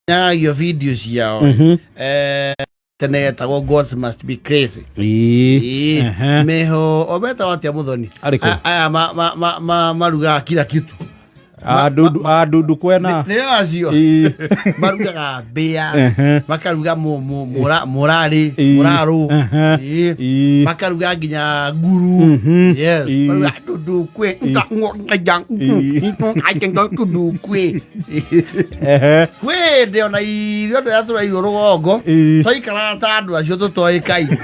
Nyagagio video ciao. Tene yetagwo Gods Must Be Crazy. Ĩĩ. Ĩĩ. Meho o metagwo atĩa mũthoni? Arĩkũ? Aya marugaga kila kitu. Adudu adudu kwena. Nĩo acio. Marugaga mbĩa, makaruga mũrarĩ, mũrarũ. Makaruga nginya nguru. Yes. Marugaga ndundukwe. Ndundukwe. Kwĩ hĩndĩ ona ithuĩ andũ arĩa tũrairwo rũgongo twaikaraga ta andũ acio tũtoĩkaine.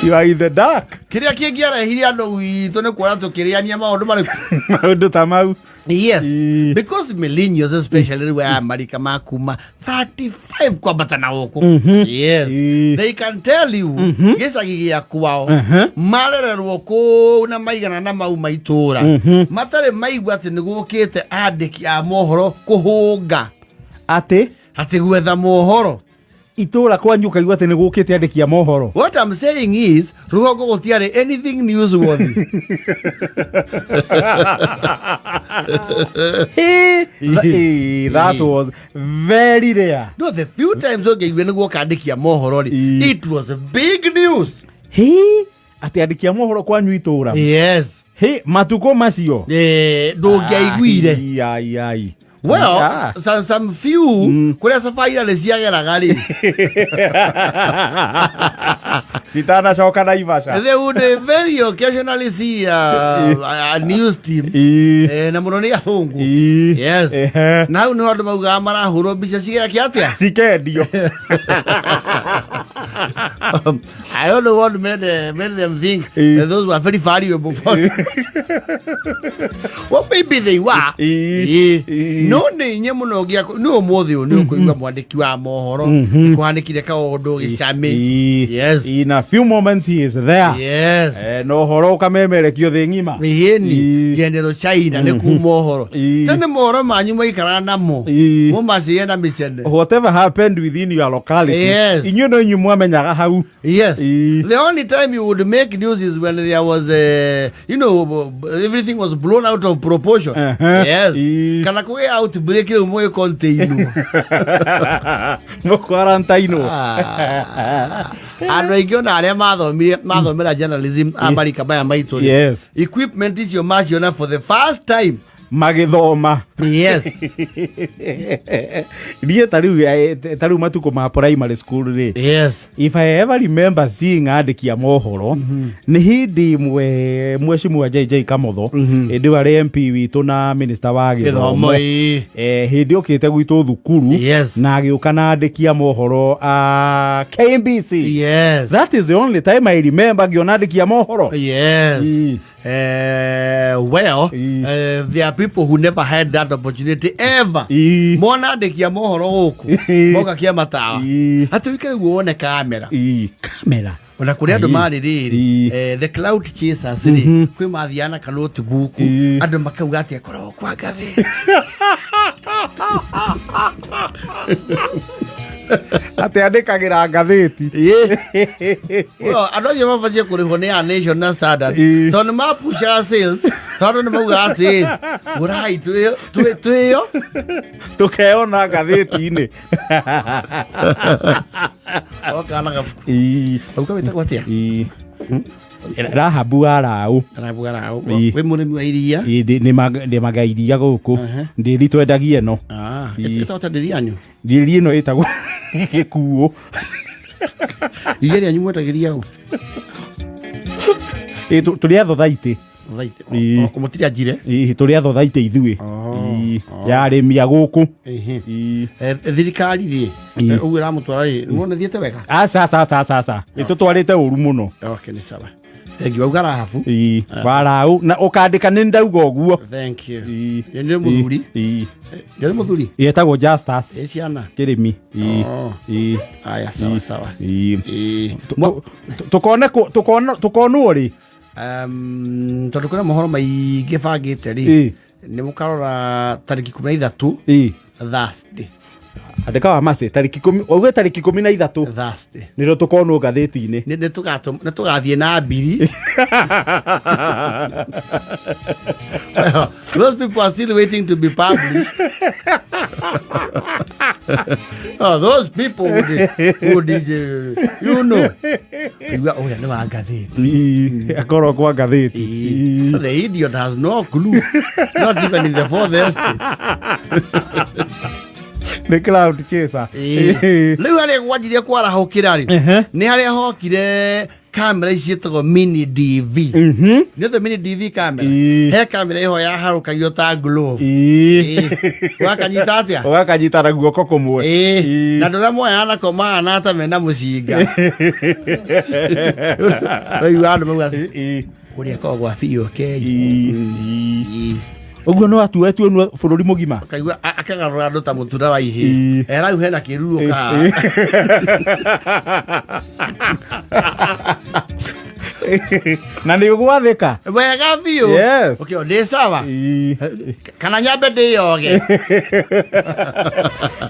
You are in the dark. Kĩrĩa kĩngĩarehire andũ gwitũ nĩ kuona tũkĩrĩania maũndũ marĩkũ? Maũndũ ta mau. Yes. Because millennials especially rĩu aya marika ma kuma 35 kwambata na gũkũ. Yes. They can tell you gĩcagi gĩa kwao marererwo kũu na maigana na mau ma itũra matarĩ maigua atĩ nĩ gũkĩte andĩki a mohoro kũhũnga. Atĩ? Atĩ gwetha mohoro. Itũra kwanyu ũkaigua atĩ nĩ gũkĩte andĩki a mohoro. What I'm saying is, rũgongo gũtiarĩ anything newsworthy. Hey, that was very rare. No, the few times ũngĩigue nĩ guoka andĩki a mohoro rĩ, it was big news. Hey, atĩ andĩki a mohoro kwanyu itũra. Yes. Hey, matukũ macio. Ndũngĩaiguire. Ai, ai, ai. Well, some few kũrĩa cabaira nĩ ciageraga rĩ. Citanacoka Naivasha. They would very occasionally see a news team. Na mũno nĩ athũngũ. Yes. Na hau nĩho andũ maugaga marahũrwo mbica cigeke atĩa? Cikendio. I don't know what made them think that those were very valuable photos. Well, maybe they were. No nĩ inya mũno gĩa nĩ ũmũthĩ ũyũ nĩ ũkũigua mwandĩki wa mohoro kũhanĩkire kaũndũ gĩcamĩ. Yes. In a few moments he is there. Yes. Na ũhoro ũkamemerekio thĩ ng'ima. Ĩni General China nĩ kuma ũhoro. Tene mohoro manyu maikaraga namo. Mũmaciye na mĩcene. Whatever happened within your locality. Yes. Inyuĩ no inyuĩ mwamenyaga hau. Yes. The only time you would make news is when there was a, you know, everything was blown out of proportion. Yes. Kana kũgĩa outbreak rĩu mũgĩ containwo. Mũkwarantainwo. Andũ aingĩ ona arĩa mathomire mathomera journalism a marika maya maitũ rĩ, Yes. equipment icio maciona for the first time magĩthoma. Yes. Niĩ ta rĩu matukũ ma primary school rĩ. Yes. If I ever remember seeing andĩki a mohoro nĩ hĩndĩ ĩmwe mheshimiwa JJ Kamotho hĩndĩ ĩyo arĩ MP witũ na minister wa gĩthomo gĩthomo hĩndĩ okĩte gwitũ thukuru Yes. na agĩũka na andĩki a mohoro a KBC. Yes. That is the only time I remember ngĩona andĩki a mohoro. Yes. Well, there are people who never had that opportunity ever. Mona andĩki a mohoro gũkũ moka kĩa matawa atĩ ũikare guo wone kamera. Kamera. Ona kũrĩ andũ marĩ rĩrĩ, the cloud chasers rĩ, kwĩ mathiaga na ka notebook, andũ makauga atĩ akoragwo kwa ngathĩti. Atĩ andĩkagĩra ngathĩti. Well, andũ acio mabatiĩ kũrĩhwo nĩ a Nation na Standard tondũ nĩ mapushaga sales, tondũ nĩ maugaga atĩ gũrai twĩyo tũkeona ngathĩti-inĩ. Oka na gabuku. Gauka wĩtagwo atĩa? Rahabu wa Rau. Rahabu wa Rau. Wĩ mũrĩmi wa iria? Nĩmaga iria gũkũ. Ndĩri twendagia ĩno. Ĩtagwo ta ndĩri yanyu? Ndĩri ĩno ĩtagwo gĩkuũ. Iria rĩanyu mwendagĩria ũ? Tũrĩ a thothaitĩ. Thothaitĩ. O, mũtirĩ anjire? Tũrĩ a thothaitĩ ithuĩ. Ya arĩmi a gũkũ. Thirikari rĩ, ũguo ĩramũtwara rĩ, nĩmuona ĩthiĩte wega? Aca, aca, aca, aca, aca. Ĩtũtwarĩte ũru mũno. Okay, nĩ sawa. Thank you. Wauga Rahabu? Warau na ũkandĩka nĩ ndauga ũguo. Thank you. Nĩ nĩ mũthuri? Nĩ nĩ mũthuri? Etagwo Justus. Ĩ ciana? Kĩrĩmi. Aya, sawa sawa. Tũkone tũkonwo rĩ? Tondũ kwĩna mohoro maingĩ bangĩte rĩ, nĩ mũkarora tarĩki 13 Thursday. Andĩka wa macĩ tarĩki ikũmi, wauge tarĩki 13. Thursday. Nĩrĩo tũkonwo ngathĩti-inĩ. Nĩ tũgathiĩ na mbiri. Those people are still waiting to be published. Oh, those people would, you ũrĩa nĩ wa ngathĩti. Akorwo kwa ngathĩti. So the idiot has no clue. It's not even in the fourth estate. Nĩ cloud chaser. Rĩu harĩa gwanjirie kwarahũkĩra rĩ, nĩ harĩa hokire kamera ici ciĩtagwo mini DV. Nĩ the mini DV camera. He kamera ĩho yaharũkagio ta glove. Ũgakanyita atĩa? Ũgakanyita na guoko kũmwe. Na andũ arĩa moyaga nako mahana ta mena mũcinga. Waigua andũ mauga ũrĩa akoragwo gwa BOK. Ũguo no atuetwo bũrũri mũgima. Kaigua akagarũra andũ ta mũtura wa ihĩ. Erau hena kĩruru kaha. Na nĩ ũgwathĩka. Wega biũ. Yes. Okay, ndĩ sawa. Kana nyambe ndĩyoge.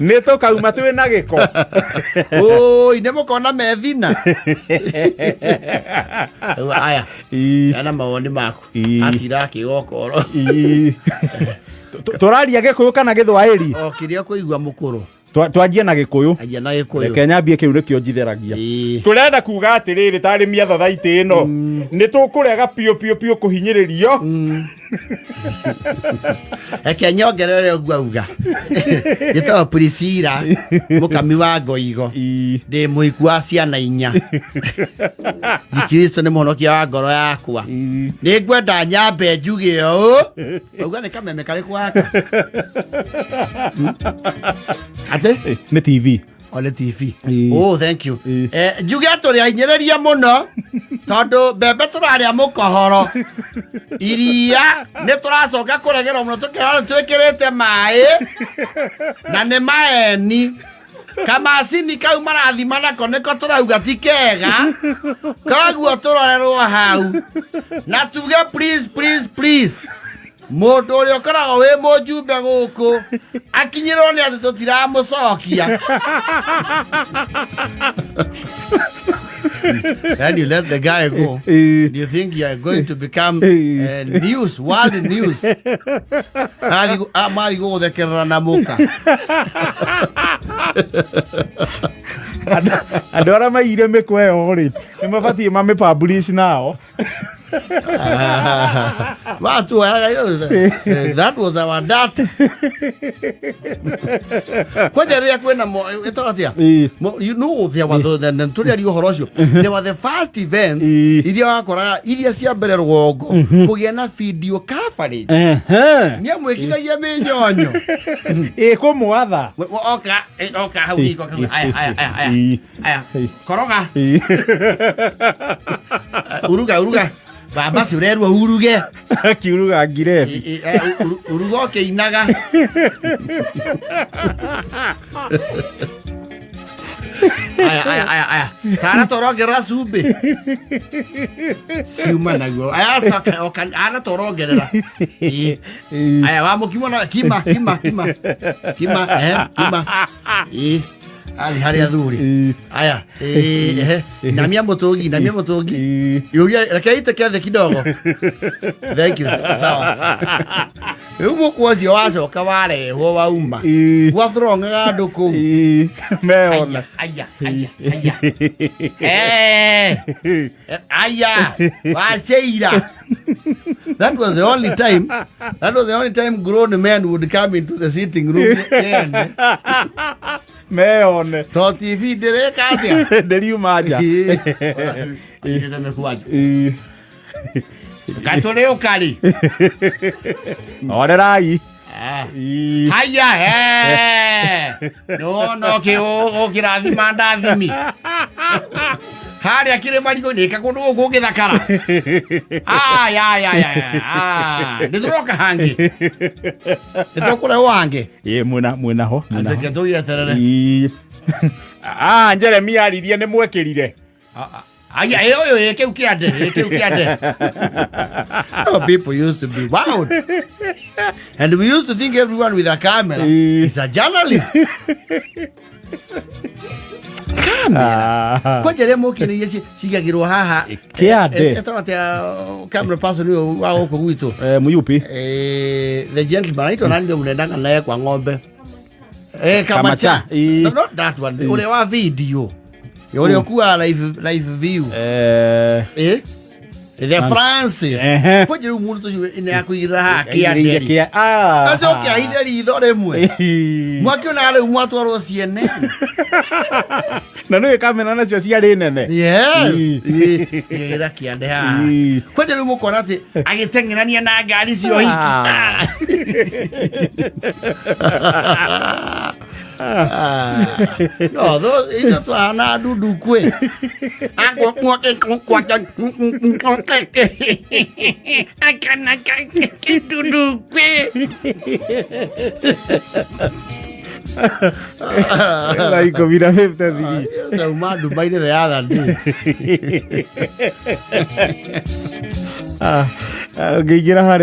Nĩ tũkauma twĩ na gĩko. Ũi, nĩ mũkona methina. Rĩu aya, ana mawoni maku. Atira akĩgokoro. Tũraria Gĩkũyũ kana Gĩthwaĩri? O kĩrĩa kũigua mũkũrũ. Twanjie na Gĩkũyũ. Anjia na Gĩkũyũ. Reke nyambie kĩu nĩkĩo njitheragia. Tũrenda kuga atĩrĩrĩ tarĩ mĩatha thaitĩ ĩno nĩ tũkũrega piũ piũ piũ kũhinyĩrĩrio. Reke nyongerere ũguo auga. Njĩtagwo Priscilla, mũkami wa Ngoigo. Ndĩ mũhiku wa ciana 4. Kristo nĩ mũhonokia wa ngoro yakwa. Nĩ ngwenda nyambe njuge ũũ. Auga nĩ kameme karĩkũ gaka? Atĩ? Nĩ TV. O nĩ TV. Oh, thank you. Njuge atũrĩ ahinyĩrĩria mũno tondũ mbembe tũrarĩa mũkohoro, iria nĩ tũracoka kũregerwo mũno tũkĩrora nĩ twĩkĩrĩte maĩ na nĩ maeni kamacini kau marathima nako nĩko tũrauga ti kega, koguo tũrorerwo hau na tuge please, please, please, mũndũ ũrĩa ũkoragwo wĩ mũjumbe gũkũ akinyĩrwo nĩ atĩ tũtiramũcokia. Then you let the guy go. You think you are going to become news, world news. Mathi gũgũthekerera na mũka. Andũ arĩa maiyire mĩkwa ĩyo rĩ, nĩ mabatiĩ mamĩ publish nao. Watu that was our data. Kwanja rĩrĩa kwĩna ĩtagwo atĩa? You know there was the tũrĩ aria ũhoro ũcio, there were the first events iria wakoraga iria cia mbere rũgongo kũgĩa na video coverage. Nĩ amwĩkithagia mĩnyonyo. Ĩ kũmwatha. Oka oka hau riko akauga, aya aya aya aya aya, koroga. Uruga uruga, baba si ũrerwo uruge. Akiuruga ngirebi. Uruga ũkĩinaga. Aya aya aya aya, tara tũrongerera cumbĩ ciuma naguo. Aya coka oka ana tũrongerera. Aya wa mũkimo na kima kima kima kima, kima athi harĩ athuri. Aya, ehe, namia mũtũngi, namia mũtũngi. Yugia reke iteke thĩ kidogo. Thank you. Sawa. Rĩu mũkwa ũcio wacoka warehwo wauma gwathrongaga andũ kũu. Meona. Aya aya aya aya, aya waceira. That was the only time, that was the only time grown men would come into the sitting room yene. Meone. To TV ndĩreka atĩa? Ndĩriuma nja. Ĩĩ. Mĩkwanja. Katũrĩ ũkarĩ. Orerai. Haya he nĩwona ũkĩrathima ndathimi harĩa kĩrĩ marigũ-inĩ ĩka kũndũ gũkũ gũgĩthakara. Aya aya aya, nĩ tũroka hangĩ, nĩ tũkũrehwo hangĩ. Ĩ mwĩna mwĩnaho mwĩnaho. Reke tũgĩeterere. Ah, Jeremia aririe nĩ mwekĩrire. Aya, ĩ ũyũ ĩ kĩu kĩande, ĩ kĩu kĩande. Oh, people used to be wild. And we used to think everyone with a camera is a journalist. Camera. Kwanja rĩa mũkĩnĩria cigagĩrwo haha. Kĩande. Etagwo atĩa camera person ũyũ wa gũkũ gwitũ? Muyupi. The gentleman aitwa nani ndio mnaendanga naye kwa ng'ombe? Kamacha. Kamacha. No, not that one. Ũrĩa wa video. Ũrĩa ũkuaga live view. The Francis. Kwanja rĩu mũndũ ũcio ĩno ya kũigĩrĩra haha Aigĩrĩire kĩande. Acoke ahithe ritho rĩmwe. Mwakĩonaga rĩu mwatwarwo CNN. Na nä kamera nacio ciarä nene. Yes. Ii. Igĩrĩra kĩande haha. Ii. Kwanja rĩu mũkona atĩ agĩteng'erania na ngari cio hiki. No, ithuĩ twahana ndundu kwĩ. Ndundu kwĩ. Thaa 10:53. Sauma nduma-inĩ the other day. Ngä ingä ra harä